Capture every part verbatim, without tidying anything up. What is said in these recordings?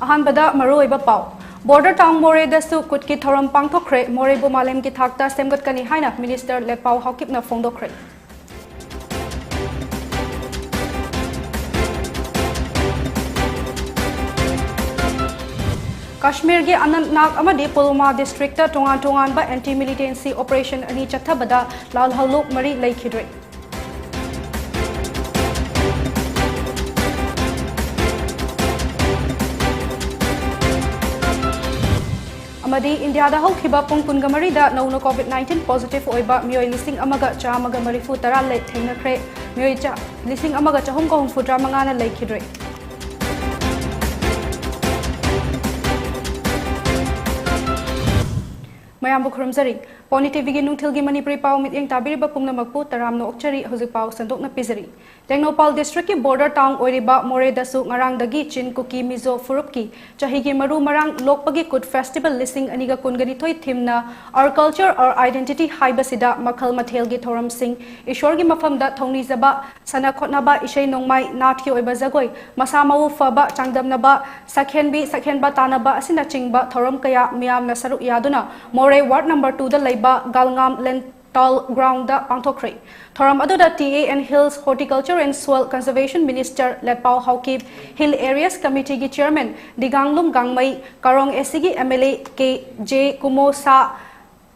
ꯑꯍꯥꯟꯕꯗ ꯃꯔꯨꯑꯣꯏꯕ ꯄꯥꯎ꯫ Border town ꯃꯣꯔꯦꯗꯁꯨ ꯀꯨꯠꯀꯤ ꯊꯧꯔꯝ ꯄꯥꯡꯊꯣꯛꯈ꯭ꯔꯦ꯫ ꯃꯣꯔꯦꯕꯨ ꯃꯥꯂꯦꯝꯒꯤ ꯊꯥꯛꯇ ꯁꯦꯝꯒꯠꯀꯅꯤ ꯍꯥꯏꯅ Minister ꯂꯦꯠꯄꯥꯎ ꯍꯥꯎꯀꯤꯞꯅ ꯐꯣꯡꯗꯣꯛꯈ꯭ꯔꯦ꯫ ꯀꯥꯁꯃꯤꯔꯒꯤ ꯑꯅꯟꯇꯅꯥꯒ ꯑꯃꯗꯤ ꯄꯨꯜꯋꯥꯃꯥ districtꯇ ꯇꯣꯉꯥꯟ ꯇꯣꯉꯥꯟꯕ anti militancy operation ꯑꯅꯤ ꯆꯠꯊꯕꯗ ꯂꯥꯜꯍꯧꯂꯨꯞ ꯃꯔꯤ ꯂꯩꯈꯤꯗ꯭ꯔꯦ꯫ ꯑꯃꯗꯤ ꯏꯟꯗꯤꯌꯥꯗ ꯍꯧꯈꯤꯕ ꯄꯨꯡ ꯀꯨꯟꯒ ꯃꯔꯤꯗ ꯅꯧꯅ COVID nineteen positive ꯑꯣꯏꯕ ꯃꯤꯑꯣꯏ ꯂꯤꯁꯤꯡ ꯑꯃꯒ ꯆꯥꯝꯃꯒ ꯃꯔꯤꯐꯨ ꯇꯔꯥ ꯂꯩ ꯊꯦꯡꯅꯈ꯭ꯔꯦ꯫ ꯃꯤꯑꯣꯏ ꯆꯥ-, ꯂꯤꯁꯤꯡ ꯑꯃꯒ ꯆꯍꯨꯝꯒ ꯍꯨꯝꯐꯨꯇꯔꯥ ꯃꯉꯥꯅ ꯂꯩꯈꯤꯗ꯭ꯔꯦ꯫ ꯃꯌꯥꯝꯕꯨ ꯈꯨꯔꯨꯝꯖꯔꯤ꯫ ꯄꯣꯅꯤ ꯇꯤꯚꯤꯒꯤ ꯅꯨꯡꯊꯤꯜꯒꯤ ꯃꯅꯤꯄꯨꯔꯤ ꯄꯥꯎ ꯃꯤꯠꯌꯦꯡ ꯇꯥꯕꯤꯔꯤꯕ ꯄꯨꯝꯅꯃꯛꯄꯨ ꯇꯔꯥꯝꯅ ꯑꯣꯛꯆꯔꯤ꯫ ꯍꯧꯖꯤꯛ ꯄꯥꯎ ꯁꯟꯗꯣꯛꯅ ꯄꯤꯖꯔꯤ꯫ ꯇꯦꯡꯅꯧꯄꯥꯜ districtꯀꯤ border town ꯑꯣꯏꯔꯤꯕ ꯃꯣꯔꯦꯗꯁꯨ ꯉꯔꯥꯡꯗꯒꯤ ꯆꯤꯟ ꯀꯨꯀꯤ ꯃꯤꯖꯣ ꯐꯨꯔꯨꯞꯀꯤ ꯆꯍꯤꯒꯤ ꯃꯔꯨ ꯃꯔꯥꯡ ꯂꯣꯛꯄꯒꯤ ꯀꯨꯠ festival ꯂꯤꯁꯤꯡ ꯑꯅꯤꯒ ꯀꯨꯟꯒ ꯅꯤꯊꯣꯏ themeꯅ Our Culture, Our Identity ꯍꯥꯏꯕꯁꯤꯗ ꯃꯈꯜ ꯃꯊꯦꯜꯒꯤ ꯊꯧꯔꯝꯁꯤꯡ, ꯏꯁꯣꯔꯒꯤ ꯃꯐꯝꯗ ꯊꯧꯅꯤꯖꯕ, ꯁꯥꯟꯅ ꯈꯣꯠꯅꯕ, ꯏꯁꯩ ꯅꯣꯡꯃꯥꯏ, ꯅꯥꯠꯀꯤ ꯑꯣꯏꯕ ꯖꯒꯣꯏ, ꯃꯁꯥ ꯃꯎ ꯐꯕ ꯆꯥꯡꯗꯝꯅꯕ, ꯁꯛꯍꯦꯟꯕꯤ ꯁꯛꯍꯦꯟꯕ ꯇꯥꯟꯅꯕ ꯑꯁꯤꯅꯆꯤꯡꯕ ꯊꯧꯔꯝ ꯀꯌꯥ ꯃꯤꯌꯥꯝꯅ ꯁꯔꯨꯛ ꯌꯥꯗꯨꯅ ꯃꯣꯔꯦ ward number twoꯗ ꯂꯩꯕ ꯒꯥꯜꯉꯥꯝ ꯂꯦꯟꯇꯥꯜ groundꯗ ꯄꯥꯡꯊꯣꯛꯈ꯭ꯔꯦ꯫ ꯊꯧꯔꯝ ꯑꯗꯨꯗ TA and Hills Horticulture and Soil Conservation Minister Letpao Haokip, Hill Areas Committeeꯒꯤ chairman ꯗꯤꯒꯥꯡꯂꯨꯝ ꯒꯥꯡꯃꯩ, ꯀꯥꯔꯣꯡ ACꯒꯤ MLA K J Kumo Sha,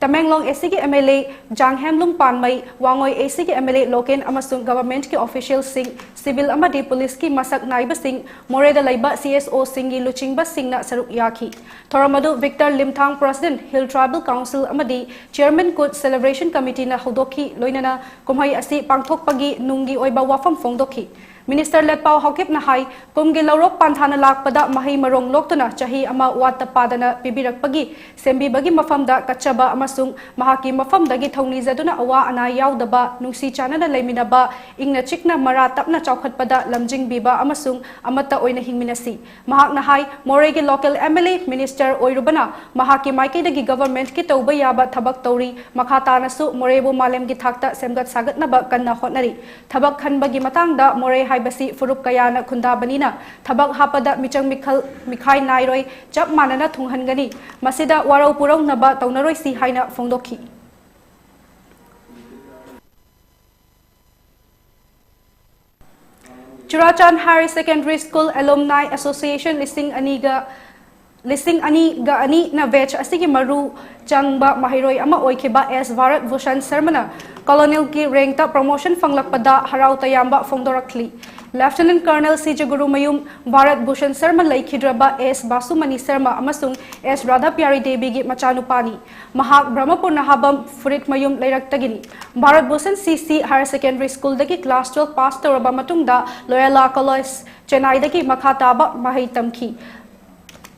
Tamenglong ACꯒꯤ MLA ꯖꯥꯡꯍꯦꯝꯂꯨꯡ ꯄꯥꯟꯃꯩ, ꯋꯥꯡꯉꯣꯏ ACꯒꯤ MLA ꯂꯣꯀꯦꯟ ꯑꯃꯁꯨꯡ governmentꯀꯤ officialꯁꯤꯡ, civil ꯑꯃꯗꯤ policeꯀꯤ ꯃꯁꯛ ꯅꯥꯏꯕꯁꯤꯡ, ꯃꯣꯔꯦꯗ ꯂꯩꯕ CSOꯁꯤꯡꯒꯤ ꯂꯨꯆꯤꯡꯕꯁꯤꯡꯅ ꯁꯔꯨꯛ ꯌꯥꯈꯤ꯫ ꯊꯧꯔꯝ ꯑꯗꯨ Victor Limthang, President, Hill Tribal Council ꯑꯃꯗꯤ Chairman ꯀꯨꯠ Celebration Committeeꯅ ꯍꯧꯗꯣꯛꯈꯤ, ꯂꯣꯏꯅꯅ ꯀꯨꯝꯍꯩ ꯑꯁꯤ ꯄꯥꯡꯊꯣꯛꯄꯒꯤ ꯅꯨꯡꯒꯤ ꯑꯣꯏꯕ ꯋꯥꯐꯝ ꯐꯣꯡꯗꯣꯛꯈꯤ꯫ Minister ꯂꯦꯠꯄꯥꯎ ꯍꯥꯎꯀꯤꯞꯅ ꯍꯥꯏ, ꯀꯨꯝꯒꯤ ꯂꯧꯔꯣꯛ ꯄꯥꯟꯊꯥꯅ ꯂꯥꯛꯄꯗ ꯃꯍꯩ ꯃꯔꯣꯡ ꯂꯣꯛꯇꯨꯅ ꯆꯍꯤ ꯑꯃ ꯋꯥꯠꯇ ꯄꯥꯗꯅ ꯄꯤꯕꯤꯔꯛꯄꯒꯤ, ꯁꯦꯝꯕꯤꯕꯒꯤ ꯃꯐꯝꯗ ꯀꯠꯆꯕ ꯑꯃꯁꯨꯡ ꯃꯍꯥꯛꯀꯤ ꯃꯐꯝꯗꯒꯤ ꯊꯧꯅꯤꯖꯗꯨꯅ ꯑꯋꯥ ꯑꯅꯥ ꯌꯥꯎꯗꯕ, ꯅꯨꯡꯁꯤ ꯆꯥꯟꯅꯅ ꯂꯩꯃꯤꯟꯅꯕ, ꯏꯪꯅ ꯆꯤꯛꯅ ꯃꯔꯥ ꯇꯞꯅ ꯆꯥꯎꯈꯠꯄꯗ ꯂꯝꯖꯤꯡꯕꯤꯕ ꯑꯃꯁꯨꯡ ꯑꯃꯠꯇ ꯑꯣꯏꯅ ꯍꯤꯡꯃꯤꯟꯅꯁꯤ꯫ ꯃꯍꯥꯛꯅ ꯍꯥꯏ, ꯃꯣꯔꯦꯒꯤ local MLA, minister ꯑꯣꯏꯔꯨꯕꯅ ꯃꯍꯥꯛꯀꯤ ꯃꯥꯏꯀꯩꯗꯒꯤ governmentꯀꯤ ꯇꯧꯕ ꯌꯥꯕ ꯊꯕꯛ ꯇꯧꯔꯤ꯫ ꯃꯈꯥ ꯇꯥꯅꯁꯨ ꯃꯣꯔꯦꯕꯨ ꯃꯥꯂꯦꯝꯒꯤ ꯊꯥꯛꯇ ꯁꯦꯝꯒꯠ ꯁꯥꯒꯠꯅꯕ ꯀꯟꯅ ꯍꯣꯠꯅꯔꯤ꯫ ꯊꯕꯛ ꯈꯟꯕꯒꯤ ꯃꯇꯥꯡꯗ ꯃꯣꯔꯦ ꯍꯥꯏꯕꯁꯤ ꯐꯨꯔꯨꯞ ꯀꯌꯥꯅ ꯈꯨꯟꯗꯥꯕꯅꯤꯅ ꯊꯕꯛ ꯍꯥꯞꯄꯗ ꯃꯤꯆꯪ ꯃꯤꯈꯜ ꯃꯤꯈꯥꯏ ꯅꯥꯏꯔꯣꯏ, ꯆꯞ ꯃꯥꯟꯅꯅ ꯊꯨꯡꯍꯟꯒꯅꯤ꯫ ꯃꯁꯤꯗ ꯋꯥꯔꯧ ꯄꯨꯔꯧꯅꯕ ꯇꯧꯅꯔꯣꯏꯁꯤ ꯍꯥꯏꯅ ꯐꯣꯡꯗꯣꯛꯈꯤ꯫ ꯆꯨꯔꯥꯆꯥꯟ Higher Secondary School Alumni Association ꯂꯤꯁꯤꯡ ꯑꯅꯤꯒ, ꯂꯤꯁꯤꯡ ꯑꯅꯤꯒ ꯑꯅꯤꯅ batch ꯑꯁꯤꯒꯤ ꯃꯔꯨ ꯆꯪꯕ ꯃꯍꯩꯔꯣꯏ ꯑꯃ ꯑꯣꯏꯈꯤꯕ ꯑꯦꯁ ꯚꯥꯔꯠ ꯚꯨꯁꯟ ꯁꯔꯃꯅ colonelꯒꯤ rankꯇ promotion ꯐꯪꯂꯛꯄꯗ ꯍꯔꯥꯎ ꯇꯌꯥꯝꯕ ꯐꯣꯡꯗꯣꯔꯛꯂꯤ꯫ Lieutenant Colonel ꯁꯤ ꯖꯒꯨꯔꯨꯃꯌꯨꯝ ꯚꯥꯔꯠ ꯚꯨꯁꯟ ꯁꯔꯃ ꯂꯩꯈꯤꯗ꯭ꯔꯕ ꯑꯦꯁ ꯕꯥꯁꯨꯃꯅꯤ ꯁꯔꯃ ꯑꯃꯁꯨꯡ ꯑꯦꯁ ꯔꯥꯙꯥ ꯄ꯭ꯌꯥꯔꯤ ꯗꯦꯕꯤꯒꯤ ꯃꯆꯥꯅꯨꯄꯥꯅꯤ꯫ ꯃꯍꯥꯛ ꯕ꯭ꯔꯍꯃꯄꯨꯔ ꯅꯍꯥꯕꯝ ꯐꯨꯔꯤꯠꯃꯌꯨꯝ ꯂꯩꯔꯛꯇꯒꯤꯅꯤ꯫ ꯚꯥꯔꯠ ꯚꯨꯁꯟ ꯁꯤ ꯁꯤ Higher Secondary Schoolꯗꯒꯤ class twelve pass ꯇꯧꯔꯕ ꯃꯇꯨꯡꯗ ꯂꯣꯌꯣꯂꯥ College ꯆꯦꯟꯅꯥꯏꯗꯒꯤ ꯃꯈꯥ ꯇꯥꯕ ꯃꯍꯩ ꯇꯝꯈꯤ꯫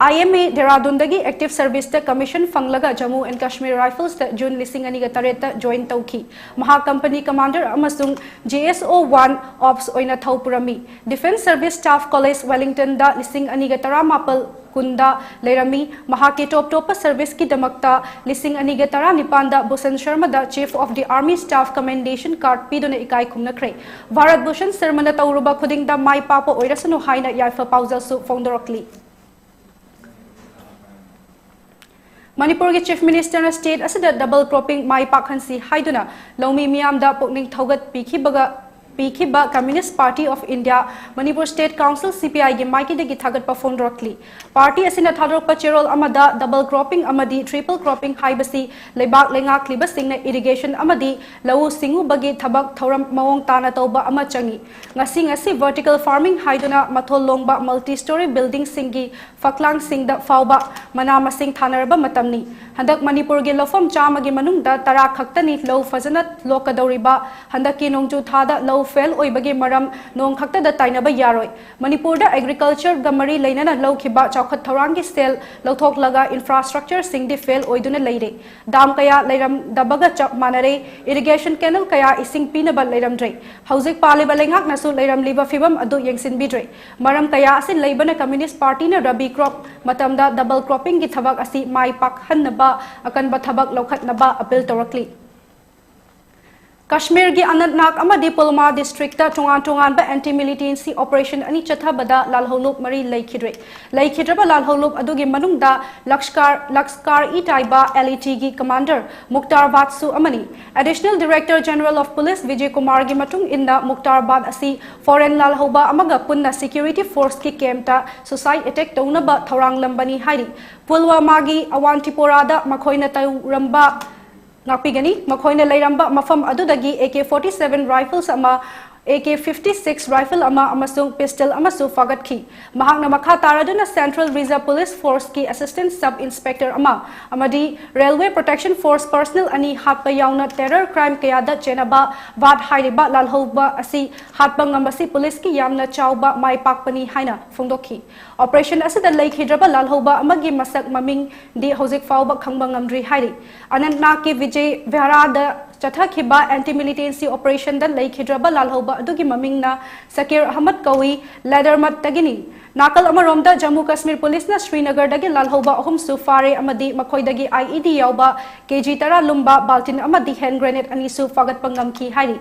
ꯑꯥꯏ ꯑꯦꯝ ꯑꯦ ꯗꯦꯔꯥꯗꯨꯟꯗꯒꯤ active serviceꯇ commission ꯐꯪꯂꯒ Jammu and Kashmir Riflesꯇ June ꯂꯤꯁꯤꯡ ꯑꯅꯤꯒ ꯇꯔꯦꯠꯇ join ꯇꯧꯈꯤ꯫ ꯃꯍꯥꯛ company commander ꯑꯃꯁꯨꯡ J S O one ops ꯑꯣꯏꯅ ꯊꯧ ꯄꯨꯔꯝꯃꯤ꯫ Defence Service Staff College Wellingtonꯗ ꯂꯤꯁꯤꯡ ꯑꯅꯤꯒ ꯇꯔꯥꯃꯥꯄꯜ ꯀꯨꯟꯗ ꯂꯩꯔꯝꯃꯤ꯫ ꯃꯍꯥꯛꯀꯤ ꯇꯣꯞ ꯇꯣꯞꯄ serviceꯀꯤꯗꯃꯛꯇ ꯂꯤꯁꯤꯡ ꯑꯅꯤꯒ ꯇꯔꯥꯅꯤꯄꯥꯟꯗ Bhushan ꯁꯔꯃꯗ Chief of the Army Staff Commendation Card ꯄꯤꯗꯨꯅ ꯏꯀꯥꯏ ꯈꯨꯝꯅꯈ꯭ꯔꯦ꯫ ꯚꯥꯔꯠ ꯚꯨꯁꯟ ꯁꯔꯃꯅ ꯇꯧꯔꯨꯕ ꯈꯨꯗꯤꯡꯗ ꯃꯥꯏ ꯄꯥꯛꯄ ꯑꯣꯏꯔꯁꯅꯨ ꯍꯥꯏꯅ ꯌꯥꯏꯐ ꯄꯥꯎꯖꯦꯜꯁꯨ ꯐꯣꯡꯗꯣꯔꯛꯂꯤ꯫ ꯃꯅꯤꯄꯨꯔꯒꯤ Chief Ministerꯅ state ꯑꯁꯤꯗ double cropping ꯃꯥꯏ ꯄꯥꯛꯍꯟꯁꯤ ꯍꯥꯏꯗꯨꯅ ꯂꯧꯃꯤ ꯃꯤꯌꯥꯝꯗ ꯄꯨꯛꯅꯤꯡ ꯊꯧꯒꯠꯄꯤꯈꯤꯕꯒ, ꯄꯤꯈꯤꯕ Communist Party of India, Manipur State Council, C P Iꯒꯤ ꯃꯥꯏꯀꯩꯗꯒꯤ ꯊꯥꯒꯠꯄ ꯐꯣꯡꯗꯣꯔꯛꯂꯤ꯫ Party ꯑꯁꯤꯅ ꯊꯥꯗꯣꯔꯛꯄ ꯆꯦꯔꯣꯜ ꯑꯃꯗ double cropping ꯑꯃꯗꯤ triple cropping ꯍꯥꯏꯕꯁꯤ ꯂꯩꯕꯥꯛ ꯂꯩꯉꯥꯛꯂꯤꯕꯁꯤꯡꯅ irrigation ꯑꯃꯗꯤ ꯂꯧꯎ ꯁꯤꯡꯎꯕꯒꯤ ꯊꯕꯛ ꯊꯧꯔꯝ ꯃꯑꯣꯡ ꯇꯥꯅ ꯇꯧꯕ ꯑꯃ ꯆꯪꯏ꯫ ꯉꯁꯤ ꯉꯁꯤ vertical farming ꯍꯥꯏꯗꯨꯅ ꯃꯊꯣꯜ ꯂꯣꯡꯕ multi story buildingꯁꯤꯡꯒꯤ ꯐꯛꯂꯥꯡꯁꯤꯡꯗ ꯐꯥꯎꯕ ꯃꯅꯥ ꯃꯁꯤꯡ ꯊꯥꯅꯔꯕ ꯃꯇꯝꯅꯤ꯫ ꯍꯟꯗꯛ ꯃꯅꯤꯄꯨꯔꯒꯤ ꯂꯧꯐꯝ ꯆꯥꯝꯃꯒꯤ ꯃꯅꯨꯡꯗ ꯇꯔꯥ ꯈꯛꯇꯅꯤ ꯂꯧ ꯐꯖꯅ ꯂꯣꯛꯀꯗꯧꯔꯤꯕ꯫ ꯍꯟꯗꯛꯀꯤ ꯅꯣꯡꯖꯨ ꯊꯥꯗ ꯂꯧ fail ꯑꯣꯏꯕꯒꯤ ꯃꯔꯝ ꯅꯣꯡ ꯈꯛꯇꯗ ꯇꯥꯏꯅꯕ ꯌꯥꯔꯣꯏ꯫ ꯃꯅꯤꯄꯨꯔꯗ agricultureꯒ ꯃꯔꯤ ꯂꯩꯅꯅ ꯂꯧꯈꯤꯕ ꯆꯥꯎꯈꯠ ꯊꯧꯔꯥꯡꯒꯤ ꯁꯦꯜ ꯂꯧꯊꯣꯛꯂꯒ infrastructureꯁꯤꯡꯗꯤ fail ꯑꯣꯏꯗꯨꯅ ꯂꯩꯔꯦ꯫ Dam ꯀꯌꯥ ꯂꯩꯔꯝꯗꯕꯒ ꯆꯞ ꯃꯥꯟꯅꯔꯦ꯫ Irrigation canal ꯀꯌꯥ ꯏꯁꯤꯡ ꯄꯤꯅꯕ ꯂꯩꯔꯝꯗ꯭ꯔꯦ꯫ ꯍꯧꯖꯤꯛ ꯄꯥꯜꯂꯤꯕ ꯂꯩꯉꯥꯛꯅꯁꯨ ꯂꯩꯔꯝꯂꯤꯕ ꯐꯤꯕꯝ ꯑꯗꯨ ꯌꯦꯡꯁꯤꯟꯕꯤꯗ꯭ꯔꯦ꯫ ꯃꯔꯝ ꯀꯌꯥ ꯑꯁꯤ ꯂꯩꯕꯅ Communist Partyꯅ Rabi crop ꯃꯇꯝꯗ double croppingꯒꯤ ꯊꯕꯛ ꯑꯁꯤ ꯃꯥꯏ ꯄꯥꯛꯍꯟꯅꯕ ꯑꯀꯟꯕ ꯊꯕꯛ ꯂꯧꯈꯠꯅꯕ appeal ꯇꯧꯔꯛꯂꯤ꯫ ꯀꯥꯁꯃꯤꯔꯒꯤ ꯑꯅꯟꯇꯅꯥꯒ ꯑꯃꯗꯤ ꯄꯨꯜꯋꯥꯃꯥ ꯗꯤꯁꯇ꯭ꯔꯤꯛꯇ ꯇꯣꯉꯥꯟ ꯇꯣꯉꯥꯟꯕ ꯑꯦꯟꯇꯤ ꯃꯤꯂꯤꯇꯦꯟꯁꯤ ꯑꯣꯄꯔꯦꯁꯟ ꯑꯅꯤ ꯆꯠꯊꯕꯗ ꯂꯥꯜꯍꯧꯂꯨꯞ ꯃꯔꯤ ꯂꯩꯈꯤꯗ꯭ꯔꯦ꯫ ꯂꯩꯈꯤꯗ꯭ꯔꯕ ꯂꯥꯜꯍꯧꯂꯨꯞ ꯑꯗꯨꯒꯤ ꯃꯅꯨꯡꯗ ꯂꯛꯁꯀꯥꯔ ꯂꯛꯁꯀꯥꯔ ꯏ ꯇꯥꯏꯕꯥ ꯑꯦꯜ ꯏ ꯇꯤꯒꯤ ꯀꯃꯥꯟꯗꯔ ꯃꯨꯛꯇꯥꯔ ꯕꯥꯠꯁꯨ ꯑꯃꯅꯤ꯫ Additional Director General of Police Bijay ꯀꯨꯃꯥꯔꯒꯤ ꯃꯇꯨꯡ ꯏꯟꯅ ꯃꯨꯛꯇꯥꯔ ꯕꯥꯠ ꯑꯁꯤ ꯐꯣꯔꯦꯟ ꯂꯥꯜꯍꯧꯕ ꯑꯃꯒ ꯄꯨꯟꯅ ꯁꯦꯀ꯭ꯌꯨꯔꯤꯇꯤ ꯐꯣꯔꯁꯀꯤ ꯀꯦꯝꯞꯇ ꯁꯨꯁꯥꯏꯠ ꯑꯦꯇꯦꯛ ꯇꯧꯅꯕ ꯊꯧꯔꯥꯡꯂꯝꯕꯅꯤ ꯍꯥꯏꯔꯤ꯫ ꯄꯨꯜꯋꯥꯃꯥꯒꯤ ꯑꯋꯥꯟꯇꯤꯄꯣꯔꯥꯗ ꯃꯈꯣꯏꯅ ꯇꯧꯔꯝꯕ ꯉꯥꯛꯄꯤꯒꯅꯤ꯫ ꯃꯈꯣꯏꯅ ꯂꯩꯔꯝꯕ ꯃꯐꯝ ꯑꯗꯨꯗꯒꯤ A K forty seven rifles ꯑꯃ, A K fifty six rifle ꯑꯃ ꯑꯃꯁꯨꯡ ꯄꯤꯁꯇꯜ ꯑꯃꯁꯨ ꯐꯥꯒꯠꯈꯤ꯫ ꯃꯍꯥꯛꯅ ꯃꯈꯥ ꯇꯥꯔꯗꯨꯅ Central Reserve Police Forceꯀꯤ Assistant Sub Inspector ꯑꯃ ꯑꯃꯗꯤ Railway Protection Force personnel ꯑꯅꯤ ꯍꯥꯠꯄ ꯌꯥꯎꯅ terror crime ꯀꯌꯥꯗ ꯆꯦꯟꯅꯕ ꯕꯥꯠ ꯍꯥꯏꯔꯤꯕ ꯂꯥꯜꯍꯧꯕ ꯑꯁꯤ ꯍꯥꯠꯄ ꯉꯝꯕꯁꯤ ꯄꯨꯂꯤꯁꯀꯤ ꯌꯥꯝꯅ ꯆꯥꯎꯕ ꯃꯥꯏ ꯄꯥꯛꯄꯅꯤ ꯍꯥꯏꯅ ꯐꯣꯡꯗꯣꯛꯈꯤ꯫ ꯑꯣꯄꯔꯦꯁꯟ ꯑꯁꯤꯗ ꯂꯩꯈꯤꯗ꯭ꯔꯕ ꯂꯥꯜꯍꯧꯕ ꯑꯃꯒꯤ ꯃꯁꯛ ꯃꯃꯤꯡꯗꯤ ꯍꯧꯖꯤꯛ ꯐꯥꯎꯕ ꯈꯪꯕ ꯉꯝꯗ꯭ꯔꯤ ꯍꯥꯏꯔꯤ꯫ ꯑꯅꯟꯇꯅꯥꯒꯀꯤ ꯕꯤꯖꯦ ꯚꯤꯍꯥꯔꯥꯗ ꯆꯠꯊꯈꯤꯕ ꯑꯦꯟꯇꯤ ꯃꯤꯂꯤꯇꯦꯟꯁꯤ ꯑꯣꯄꯔꯦꯁꯟꯗ ꯂꯩꯈꯤꯗ꯭ꯔꯕ ꯂꯥꯜꯍꯧꯕ ꯑꯗꯨꯒꯤ ꯃꯃꯤꯡꯅ ꯁꯀꯤꯔ ꯑꯍꯃꯗ ꯀꯧꯏ, ꯂꯦꯗꯔꯃꯠꯇꯒꯤꯅꯤ꯫ ꯅꯥꯀꯜ ꯑꯃꯔꯣꯝꯗ ꯖꯝꯃꯨ ꯀꯥꯁꯃꯤꯔ ꯄꯨꯂꯤꯁꯅ ꯁ꯭ꯔꯤꯅꯒꯔꯗꯒꯤ ꯂꯥꯜꯍꯧꯕ ꯑꯍꯨꯝꯁꯨ ꯐꯥꯔꯦ ꯑꯃꯗꯤ ꯃꯈꯣꯏꯗꯒꯤ ꯑꯥꯏ ꯏ ꯗꯤ ꯌꯥꯎꯕ ꯀꯦ ꯖꯤ ꯇꯔꯥ ꯂꯨꯝꯕ ꯕꯥꯜꯇꯤꯟ ꯑꯃꯗꯤ ꯍꯦꯟ ꯒ꯭ꯔꯦꯅꯦꯗ ꯑꯅꯤꯁꯨ ꯐꯥꯒꯠꯄ ꯉꯝꯈꯤ ꯍꯥꯏꯔꯤ꯫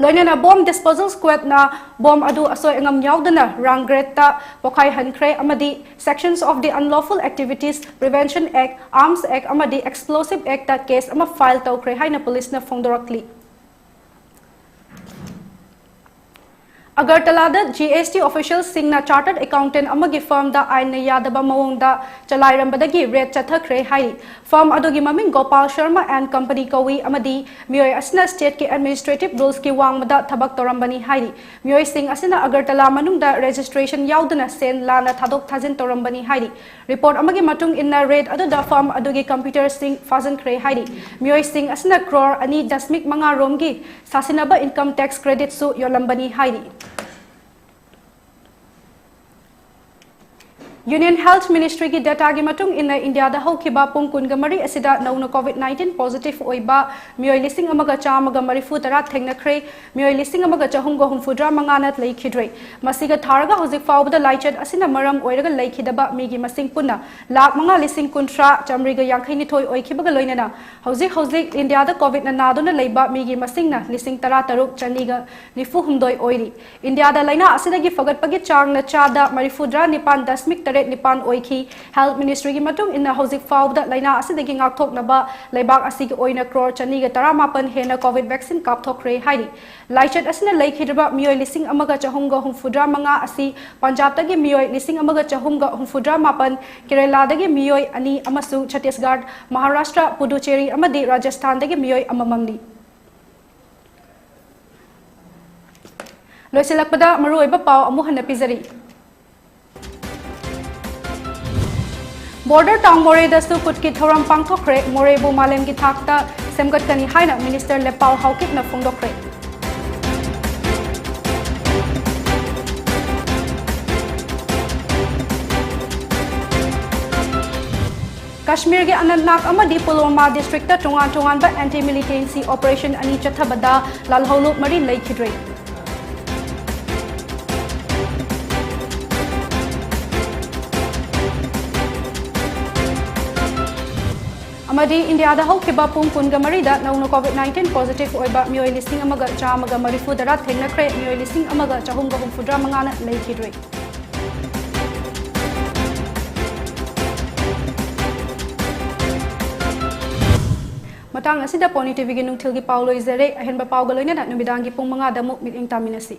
ꯂꯣꯏꯅꯅ ꯕꯣꯝ ꯗꯤꯁꯄꯣꯖꯦꯜ ꯁ꯭ꯀ꯭ꯋꯥꯗꯅ ꯕꯣꯝ ꯑꯗꯨ ꯑꯁꯣꯏ ꯑꯉꯥꯝ ꯌꯥꯎꯗꯅ ꯔꯥꯡꯒ꯭ꯔꯦꯠꯇ ꯄꯣꯈꯥꯏꯍꯟꯈ꯭ꯔꯦ ꯑꯃꯗꯤ Sections of the Unlawful Activities Prevention Act, Arms Act ꯑꯃꯗꯤ Explosive Actꯇ ꯀꯦꯁ ꯑꯃ ꯐꯥꯏꯜ ꯇꯧꯈ꯭ꯔꯦ ꯍꯥꯏꯅ ꯄꯨꯂꯤꯁꯅ ꯐꯣꯡꯗꯣꯔꯛꯂꯤ꯫ ꯑꯒꯔꯇꯂꯥꯗ ꯖꯤ ꯑꯦꯁ ꯇꯤ ꯑꯣꯐꯤꯁꯤꯌꯦꯜꯁꯤꯡꯅ ꯆꯥꯔꯇꯔꯗ ꯑꯦꯀꯥꯎꯟꯇꯦꯟꯠ ꯑꯃꯒꯤ ꯐꯔꯝꯗ ꯑꯥꯏꯟꯅ ꯌꯥꯗꯕ ꯃꯑꯣꯡꯗ ꯆꯂꯥꯏꯔꯝꯕꯗꯒꯤ ꯔꯦꯗ ꯆꯠꯊꯈ꯭ꯔꯦ ꯍꯥꯏꯔꯤ꯫ ꯐꯔꯝ ꯑꯗꯨꯒꯤ ꯃꯃꯤꯡ ꯒꯣꯄꯥꯜ ꯁꯔꯃ ꯑꯦꯟ ꯀꯝꯄꯅꯤ ꯀꯧꯏ ꯑꯃꯗꯤ ꯃꯤꯑꯣꯏ ꯑꯁꯤꯅ ꯁ꯭ꯇꯦꯠꯀꯤ ꯑꯦꯗꯃꯤꯅꯤꯁꯇ꯭ꯔꯦꯇꯤꯚ ꯔꯨꯜꯁꯀꯤ ꯋꯥꯡꯃꯗ ꯊꯕꯛ ꯇꯧꯔꯝꯕꯅꯤ ꯍꯥꯏꯔꯤ꯫ ꯃꯤꯑꯣꯏꯁꯤꯡ ꯑꯁꯤꯅ ꯑꯒꯔꯇꯂꯥ ꯃꯅꯨꯡꯗ ꯔꯦꯖꯤꯁꯇ꯭ꯔꯦꯁꯟ ꯌꯥꯎꯗꯅ ꯁꯦꯟ ꯂꯥꯟꯅ ꯊꯥꯗꯣꯛ ꯊꯥꯖꯤꯟ ꯇꯧꯔꯝꯕꯅꯤ ꯍꯥꯏꯔꯤ꯫ ꯔꯤꯄꯣꯔꯠ ꯑꯃꯒꯤ ꯃꯇꯨꯡ ꯏꯟꯅ ꯔꯦꯗ ꯑꯗꯨꯗ ꯐꯔꯝ ꯑꯗꯨꯒꯤ ꯀꯝꯄ꯭ꯌꯨꯇꯔꯁꯤꯡ ꯐꯥꯖꯤꯟꯈ꯭ꯔꯦ ꯍꯥꯏꯔꯤ꯫ ꯃꯤꯑꯣꯏꯁꯤꯡ ꯑꯁꯤꯅ ꯀ꯭ꯔꯣꯔ ꯑꯅꯤ ꯗꯁꯃꯤꯛ ꯃꯉꯥ ꯔꯣꯝꯒꯤ ꯁꯥꯁꯤꯟꯅꯕ ꯏꯟꯀꯝ ꯇꯦꯛꯁ ꯀ꯭ꯔꯦꯗꯤꯠꯁꯨ ꯌꯣꯜꯂꯝꯕꯅꯤ ꯍꯥꯏꯔꯤ꯫ Union Health Ministry ꯒꯤ data ꯒꯤ ꯃꯇꯨꯡ ꯏꯟꯅ, ꯏꯟꯗꯤꯌꯥꯗ ꯍꯧꯈꯤꯕ ꯄꯨꯡ ꯀꯨꯟꯒ ꯃꯔꯤ ꯑꯁꯤꯗ ꯅꯧꯅ COVID nineteen positive ꯑꯣꯏꯕ ꯃꯤꯑꯣꯏ ꯂꯤꯁꯤꯡ ꯑꯃꯒ ꯆꯥꯝꯃꯒ ꯃꯔꯤꯐꯨ ꯇꯔꯥ ꯊꯦꯡꯅꯈ꯭ꯔꯦ꯫ ꯃꯤꯑꯣꯏ ꯂꯤꯁꯤꯡ ꯑꯃꯒ ꯆꯍꯨꯝꯒ ꯍꯨꯝꯐꯨꯇꯔꯥ ꯃꯉꯥꯅ ꯂꯩꯈꯤꯗ꯭ꯔꯦ꯫ ꯃꯁꯤꯒ ꯊꯥꯔꯒ ꯍꯧꯖꯤꯛ ꯐꯥꯎꯕꯗ ꯂꯥꯏꯆꯠ ꯑꯁꯤꯅ ꯃꯔꯝ ꯑꯣꯏꯔꯒ ꯂꯩꯈꯤꯗꯕ ꯃꯤꯒꯤ ꯃꯁꯤꯡ ꯄꯨꯟꯅ ꯂꯥꯈ ꯃꯉꯥ ꯂꯤꯁꯤꯡ ꯀꯨꯟꯊ꯭ꯔꯥ ꯆꯥꯃꯔꯤꯒ ꯌꯥꯡꯈꯩ ꯅꯤꯊꯣꯏ ꯑꯣꯏꯈꯤꯕꯒ ꯂꯣꯏꯅꯅ, ꯍꯧꯖꯤꯛ ꯍꯧꯖꯤꯛ ꯏꯟꯗꯤꯌꯥꯗ COVID ꯅ ꯅꯥꯗꯨꯅ ꯂꯩꯕ ꯃꯤꯒꯤ ꯃꯁꯤꯡꯅ ꯂꯤꯁꯤꯡ ꯇꯔꯥ ꯇꯔꯨꯛ ꯆꯅꯤꯒ ꯅꯤꯐꯨ ꯍꯨꯝꯗꯣꯏ ꯑꯣꯏꯔꯤ꯫ ꯏꯟꯗꯤꯌꯥꯗ ꯂꯥꯏꯅꯥ ꯑꯁꯤꯗꯒꯤ ꯐꯒꯠꯄꯒꯤ ꯆꯥꯡꯅ ꯆꯥꯗ ꯃꯔꯤꯐꯨꯇꯔꯥ ꯅꯤꯄꯥꯟ ꯗꯁꯃꯤꯛ ꯇꯔꯦꯠ ꯅꯤꯄꯥꯟ ꯑꯣꯏꯈꯤ꯫ Health Ministry ꯒꯤ ꯃꯇꯨꯡ ꯏꯟꯅ, ꯍꯧꯖꯤꯛ ꯐꯥꯎꯕꯗ ꯂꯥꯏꯅꯥ ꯑꯁꯤꯗꯒꯤ ꯉꯥꯛꯊꯣꯛꯅꯕ ꯂꯩꯕꯥꯛ ꯑꯁꯤꯒꯤ ꯑꯣꯏꯅ ꯀ꯭ꯔꯣꯔ ꯆꯅꯤꯒ ꯇꯔꯥꯃꯥꯄꯟ ꯍꯦꯟꯅ COVID vaccine ꯀꯥꯞꯊꯣꯛꯈ꯭ꯔꯦ ꯍꯥꯏꯔꯤ꯫ ꯂꯥꯏꯆꯠ ꯑꯁꯤꯅ ꯂꯩꯈꯤꯗ꯭ꯔꯕ ꯃꯤꯑꯣꯏ ꯂꯤꯁꯤꯡ ꯑꯃꯒ ꯆꯍꯨꯝꯒ ꯍꯨꯝꯐꯨꯇꯔꯥ ꯃꯉꯥ ꯑꯁꯤ ꯄꯟꯖꯥꯕꯇꯒꯤ ꯃꯤꯑꯣꯏ ꯂꯤꯁꯤꯡ ꯑꯃꯒ ꯆꯍꯨꯝꯒ ꯍꯨꯝꯐꯨꯇꯔꯥ ꯃꯥꯄꯟ, ꯀꯦꯔꯦꯂꯥꯗꯒꯤ ꯃꯤꯑꯣꯏ ꯑꯅꯤ ꯑꯃꯁꯨꯡ ꯆꯠꯇꯤꯁꯒꯔ, ꯃꯍꯥꯔꯥꯁꯇ꯭ꯔ, ꯄꯨꯗꯨꯆꯦꯔꯤ ꯑꯃꯗꯤ ꯔꯥꯖꯁꯊꯥꯟꯗꯒꯤ ꯃꯤꯑꯣꯏ ꯑꯃꯃꯝꯅꯤ꯫ ꯂꯣꯏꯁꯤꯜꯂꯛꯄꯗ ꯃꯔꯨꯑꯣꯏꯕ ꯄꯥꯎ ꯑꯃꯨꯛ ꯍꯟꯅ ꯄꯤꯖꯔꯤ꯫ Border town ꯃꯣꯔꯦꯗꯁꯨ ꯀꯨꯠꯀꯤ ꯊꯧꯔꯝ ꯄꯥꯡꯊꯣꯛꯈ꯭ꯔꯦ꯫ ꯃꯣꯔꯦꯕꯨ ꯃꯥꯂꯦꯝꯒꯤ ꯊꯥꯛꯇ ꯁꯦꯝꯒꯠꯀꯅꯤ ꯍꯥꯏꯅ Minister ꯂꯦꯄꯥꯎ ꯍꯥꯎꯀꯤꯞꯅ ꯐꯣꯡꯗꯣꯛꯈ꯭ꯔꯦ꯫ ꯀꯥꯁꯃꯤꯔꯒꯤ ꯑꯅꯟꯇꯅꯥꯒ ꯑꯃꯗꯤ ꯄꯨꯜꯋꯥꯃꯥ district ꯇ ꯇꯣꯉꯥꯟ ꯇꯣꯉꯥꯟꯕ anti militancy operation ꯑꯅꯤ ꯆꯠꯊꯕꯗ ꯂꯥꯜꯍꯧꯂꯨꯞ ꯃꯔꯤ ꯂꯩꯈꯤꯗ꯭ꯔꯦ꯫ ꯑꯃꯗꯤ ꯏꯟꯗꯤꯌꯥꯗ ꯍꯧꯈꯤꯕ ꯄꯨꯡ ꯀꯨꯟꯒ ꯃꯔꯤꯗ ꯅꯧꯅ COVID nineteen positive ꯑꯣꯏꯕ ꯃꯤꯑꯣꯏ ꯂꯤꯁꯤꯡ ꯑꯃꯒ ꯆꯥꯝꯃꯒ ꯃꯔꯤꯐꯨ ꯇꯔꯥ ꯊꯦꯡꯅꯈ꯭ꯔꯦ, ꯃꯤꯑꯣꯏ ꯂꯤꯁꯤꯡ ꯑꯃꯒ ꯆꯍꯨꯝꯒ ꯍꯨꯝꯐꯨꯇꯔꯥ ꯃꯉꯥꯅ ꯂꯩꯈꯤꯗ꯭ꯔꯦ꯫ ꯃꯇꯥꯡ ꯑꯁꯤꯗ Pony TV ꯒꯤ ꯅꯨꯡꯊꯤꯜꯒꯤ ꯄꯥꯎ ꯂꯣꯏꯖꯔꯦ꯫ ꯑꯍꯦꯟꯕ ꯄꯥꯎꯒ ꯂꯣꯏꯅꯅ ꯅꯨꯃꯤꯗꯥꯡꯒꯤ ꯄꯨꯡ ꯃꯉꯥꯗ ꯑꯃꯨꯛ ꯃꯤꯠꯌꯦꯡ ꯇꯥꯃꯤꯟꯅꯁꯤ꯫